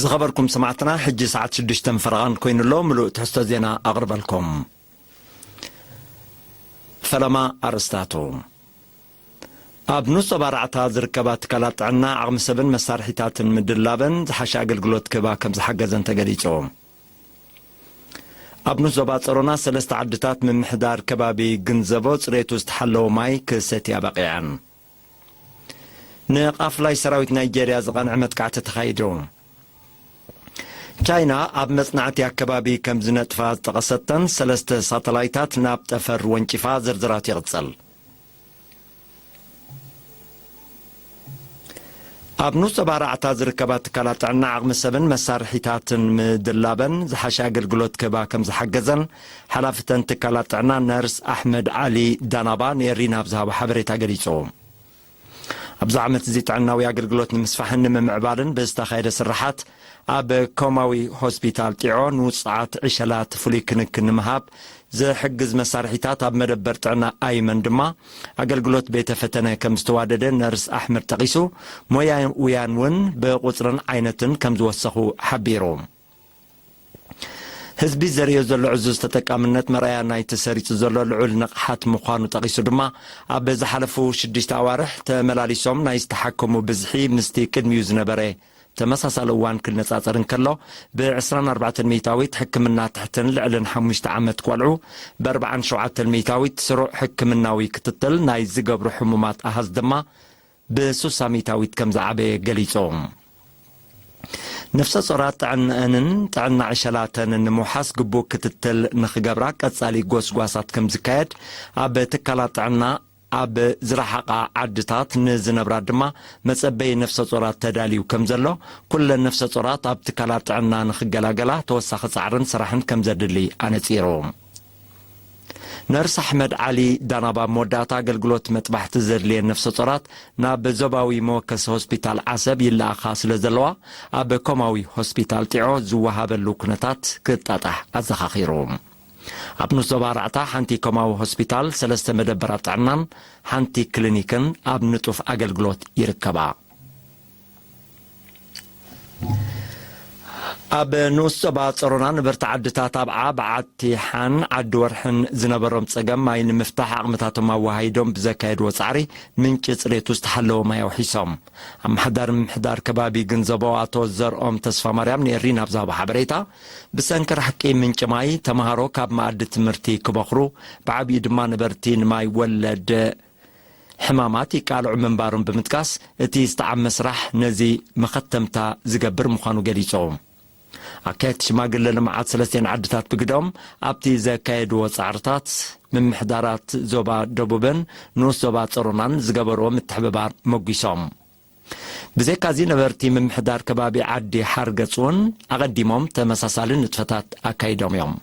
ዝኸበርኩም ሰማዕትና፣ ሕጂ ሰዓት ሽዱሽተ ፈረቓን ኮይኑ ኣሎ። ምሉእ ትሕዝቶ ዜና ኣቕርበልኩም። ፈለማ ኣርእስታቱ። ኣብ ንኡስ ዞባ ራዕታ ዝርከባ ትካላት ጥዕና ዓቕሚ ሰብን መሳርሒታትን ምድላበን ዝሓሸ ኣገልግሎት ክህባ ከም ዝሓገዘን ተገሊጹ። ኣብ ንኡስ ዞባ ጸሮና ሰለስተ ዓድታት ምምሕዳር ከባቢ ግንዘቦ ጽሬቱ ዝተሓለወ ማይ ክሰትያ በቒዐን። ንቃፍላይ ሰራዊት ናይጄርያ ዝቐንዐ መጥቃዕቲ ተኻይዱ። ቻይና ኣብ መጽናዕቲ ኣከባቢ ከም ዝነጥፋ ዝጠቐሰተን ሰለስተ ሳተላይታት ናብ ጠፈር ወንጪፋ ዝርዝራት ይቕጽል። ኣብ ንኡስ ዞባ ራዕታ ዝርከባ ትካላት ጥዕና ዓቕሚ ሰብን መሳርሒታትን ምድላበን ዝሓሸ ኣገልግሎት ክህባ ከም ዝሓገዘን ሓላፍተን ትካላት ጥዕና ነርስ ኣሕመድ ዓሊ ዳናባ ንኤሪና ኣብ ዝሃቦ ሓበሬታ ገሊጹ። ኣብዚ ዓመት እዚ ጥዕናዊ ኣገልግሎት ንምስፋሕን ንምምዕባልን ብዝተኻየደ ስራሓት ኣብ ኮማዊ ሆስፒታል ጢዖ ንውጹዓት ዕሸላት ፍሉይ ክንክን ንምሃብ ዝሕግዝ መሳርሒታት ኣብ መደበር ጥዕና ኣይመን ድማ ኣገልግሎት ቤተ ፈተነ ከም ዝተዋደደ ነርስ ኣሕመድ ጠቒሱ፣ ሞያውያን እውን ብቑጽርን ዓይነትን ከም ዝወሰኹ ሓቢሩ። ህዝቢ ዘርእዮ ዘሎ ዕዙዝ ተጠቃምነት መርኣያ ናይቲ ሰሪጹ ዘሎ ልዑል ንቕሓት ምዃኑ ጠቒሱ ድማ፣ ኣብ ዝሓለፉ ሽዱሽተ ኣዋርሕ ተመላሊሶም ናይ ዝተሓከሙ ብዝሒ ምስቲ ቅድሚኡ ዝነበረ ተመሳሳሊ እዋን ክነጻጸር እንከሎ፣ ብ ዕስራን ኣርባዕተን ሚእታዊት ሕክምና ትሕትን ልዕልን ሓሙሽተ ዓመት ቆልዑ፣ ብ ኣርባዓን ሸውዓተን ሚእታዊት ስሩዕ ሕክምናዊ ክትትል ናይ ዝገብሩ ሕሙማት ኣሃዝ ድማ ብሱሳ ሚእታዊት ከም ዝዓበየ ገሊጹ። ነፍሰ ጾራት ጥዕንአንን ጥዕና ዕሸላተንን ንምውሓስ ግቡእ ክትትል ንኽገብራ ቀጻሊ ጎስጓሳት ከም ዝካየድ፣ ኣብ ትካላት ጥዕና ኣብ ዝረሓቓ ዓድታት ንዝነብራ ድማ መጸበዪ ነፍሰ ጾራት ተዳልዩ ከም ዘሎ፣ ኩለን ነፍሰ ጾራት ኣብ ትካላት ጥዕና ንኽገላገላ ተወሳኺ ጻዕርን ስራሕን ከም ዘድሊ ኣነጺሩ። ነርስ ኣሕመድ ዓሊ ዳናባ ኣብ መወዳእታ ኣገልግሎት መጥባሕቲ ዘድልየን ነፍሰ ጾራት ናብ ዞባዊ መወከሲ ሆስፒታል ዓሰብ ይለኣኻ ስለ ዘለዋ፣ ኣብ ኮማዊ ሆስፒታል ጢዖ ዝወሃበሉ ኩነታት ክጣጣሕ ኣዘኻኺሩ። ኣብ ንኡስ ዞባ ራዕታ ሓንቲ ኮማዊ ሆስፒታል፣ ሰለስተ መደበራት ጥዕናን ሓንቲ ክሊኒክን ኣብ ንጡፍ ኣገልግሎት ይርከባ። ኣብ ንኡስ ዞባ ጸሮና ነበርቲ ዓድታት ኣብዓ፣ በዓቲ ሓን፣ ዓዲ ወርሕን ዝነበሮም ጸገም ማይ ንምፍታሕ ዓቕምታቶም ኣወሃሂዶም ብዘካየድዎ ጻዕሪ ምንጪ ጽሬቱ ዝተሓለወ ማይ ኣውሒሶም። ኣመሓዳሪ ምምሕዳር ከባቢ ግንዘቦ ኣቶ ዘርኦም ተስፋ ማርያም ንኤሪና ኣብ ዝሃቦ ሓበሬታ፣ ብሰንኪ ራሕቂ ምንጪ ማይ ተመሃሮ ካብ መኣዲ ትምህርቲ ክበኽሩ፣ ብዓቢኡ ድማ ነበርቲ ንማይ ወለድ ሕማማት ይቃልዑ ምንባሮም ብምጥቃስ፣ እቲ ዝተዓመ ስራሕ ነዚ መኸተምታ ዝገብር ምዃኑ ገሊጹ። ኣካየድቲ ሽማግለ ልምዓት ሰለስቲኤን ዓድታት ብግደኦም ኣብቲ ዘካየድዎ ጻዕርታት፣ ምምሕዳራት ዞባ ደቡብን ንኡስ ዞባ ጸሮናን ዝገበርዎ ምትሕብባር መጒሶም። ብዘይካዚ ነበርቲ ምምሕዳር ከባቢ ዓዲ ሓርገጽ እውን ኣቐዲሞም ተመሳሳሊ ንጥፈታት ኣካይዶም እዮም።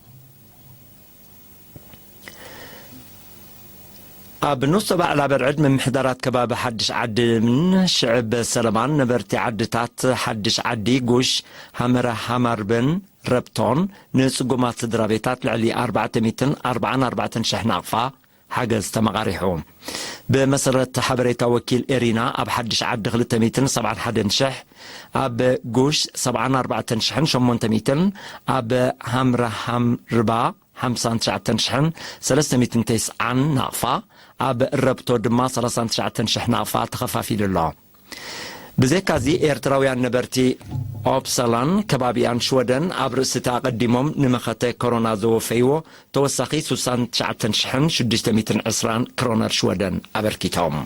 ኣብ ንኡስ ዞባ ዕላበርዕድ ምምሕዳራት ከባቢ ሓድሽ ዓድን ሽዕብ ሰለማን ነበርቲ ዓድታት ሓድሽ ዓዲ፣ ጉሽ፣ ሃመረ ሃማርብን ረብቶን ንጽጉማት ስድራ ቤታት ልዕሊ ኣርባዕተ ሚእትን ኣርባዓን ኣርባዕተን ሽሕ ናቕፋ ሓገዝ ተመቓሪሑ። ብመሰረት ሓበሬታ ወኪል ኤሪና፣ ኣብ ሓድሽ ዓዲ ክልተ ሚእትን ሰብዓን ሓደን ሽሕ፣ ኣብ ጉሽ ሰብዓን ኣርባዕተን ሽሕን ሸሞንተ ሚእትን፣ ኣብ ሃምራሃም ርባ ሓምሳን ትሽዓተን ሽሕን ሰለስተ ሚእትን ተስዓን ናቕፋ፣ ኣብ ረብቶ ድማ ሰላሳን ትሽዓተን ሽሕ ናቕፋ ተኸፋፊሉ ኣሎ። ብዘይካዚ፣ ኤርትራውያን ነበርቲ ኦፕሳላን ከባቢኣን ሽወደን ኣብ ርእሲ እቲ ኣቐዲሞም ንመኸተ ኮሮና ዘወፈይዎ ተወሳኺ ስሳን ትሽዓተን ሽሕን ሽዱሽተ ሚእትን ዕስራን ክሮነር ሽወደን ኣበርኪቶም።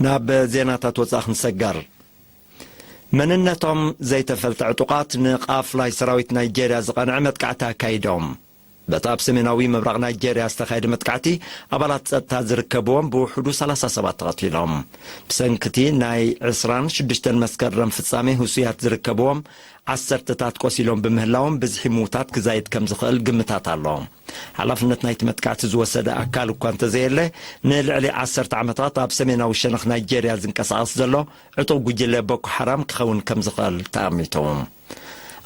ናብ ዜናታት ወጻኢ ክንሰገር። መንነቶም ዘይተፈልጠ ዕጡቓት ንቃፍላይ ሰራዊት ናይጄርያ ዝቐንዐ መጥቃዕቲ ኣካይዶም። በቲ ኣብ ሰሜናዊ ምብራቕ ናይጄርያ ዝተኻየደ መጥቃዕቲ፣ ኣባላት ጸጥታ ዝርከብዎም ብውሕዱ ሰላሳ ሰባት ተቐቲሎም። ብሰንክቲ ናይ ዕስራን ሽዱሽተን መስከረም ፍጻሜ ህሱያት ዝርከብዎም ዓሰርተታት ቆሲሎም ብምህላዎም፣ ብዝሒ ምዉታት ክዛይድ ከም ዝኽእል ግምታት ኣሎ። ሓላፍነት ናይቲ መጥቃዕቲ ዝወሰደ ኣካል እኳ እንተዘየለ፣ ንልዕሊ ዓሰርተ ዓመታት ኣብ ሰሜናዊ ሸነኽ ናይጄርያ ዝንቀሳቐስ ዘሎ ዕጡቕ ጉጅለ ቦኮ ሓራም ክኸውን ከም ዝኽእል ተኣሚቱ።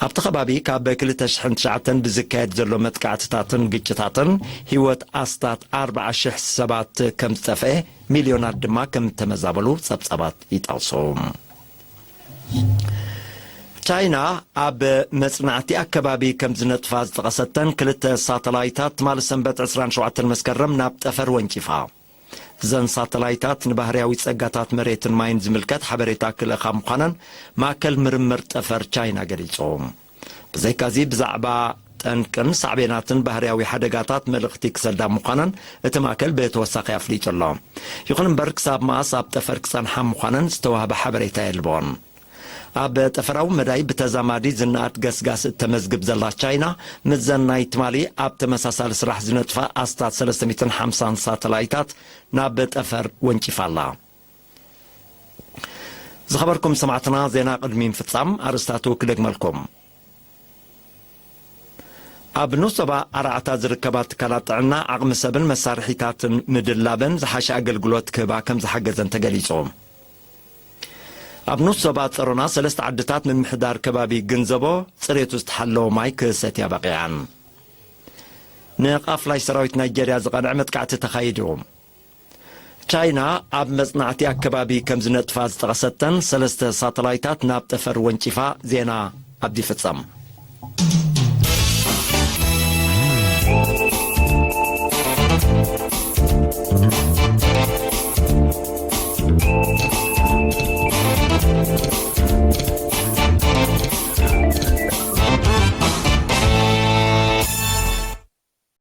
ኣብቲ ከባቢ ካብ ክልተ ሽሕን ትሽዓተን ብዝካየድ ዘሎ መጥቃዕትታትን ግጭታትን፣ ህይወት ኣስታት ኣርባዓ ሽሕ ሰባት ከም ዝጠፍአ፣ ሚልዮናት ድማ ከም እተመዛበሉ ጸብጻባት ይጠቕሱ። ቻይና ኣብ መጽናዕቲ ኣከባቢ ከም ዝነጥፋ ዝጠቐሰተን ክልተ ሳተላይታት፣ ትማሊ ሰንበት ዕስራን ሸውዓተን መስከረም ናብ ጠፈር ወንጪፋ። እዘን ሳተላይታት ንባህርያዊ ጸጋታት መሬትን ማይን ዝምልከት ሓበሬታ ክልእኻ ምዃነን ማእከል ምርምር ጠፈር ቻይና ገሊጹ። ብዘይካዚ፣ ብዛዕባ ጠንቅን ሳዕቤናትን ባህርያዊ ሓደጋታት መልእኽቲ ክሰዳ ምዃነን እቲ ማእከል ብተወሳኺ ኣፍሊጡ ኣሎ። ይኹን እምበር፣ ክሳብ መኣስ ኣብ ጠፈር ክጸንሓ ምዃነን ዝተዋህበ ሓበሬታ የልቦን። ኣብ ጠፈራዊ መዳይ ብተዛማዲ ዝነኣድ ገስጋስ እተመዝግብ ዘላ ቻይና፣ ምስዘን ናይ ትማሊ ኣብ ተመሳሳሊ ስራሕ ዝነጥፋ ኣስታት ሰለስተ ሚእትን ሓምሳን ሳተላይታት ናብ ጠፈር ወንጪፋ ኣላ። ዝኸበርኩም ሰማዕትና፣ ዜና ቅድሚ ምፍጻም ኣርእስታቱ ክደግመልኩም። ኣብ ንኡስ ዞባ ኣርዓታ ዝርከባ ትካላት ጥዕና፣ ዓቕሚ ሰብን መሳርሒታትን ምድላበን ዝሓሸ ኣገልግሎት ክህባ ከም ዝሓገዘን ተገሊጹ። ኣብ ንኡስ ዞባ ጸሮና ሰለስተ ዓድታት ምምሕዳር ከባቢ ግንዘቦ ጽሬቱ ዝተሓለወ ማይ ክሰትያ በቒዐን። ንቓፍላይ ሰራዊት ናይጀርያ ዝቐንዐ መጥቃዕቲ ተኻይዱ። ቻይና ኣብ መጽናዕቲ ኣከባቢ ከም ዝነጥፋ ዝጠቐሰተን ሰለስተ ሳተላይታት ናብ ጠፈር ወንጪፋ። ዜና ኣብዚ ይፍጸም።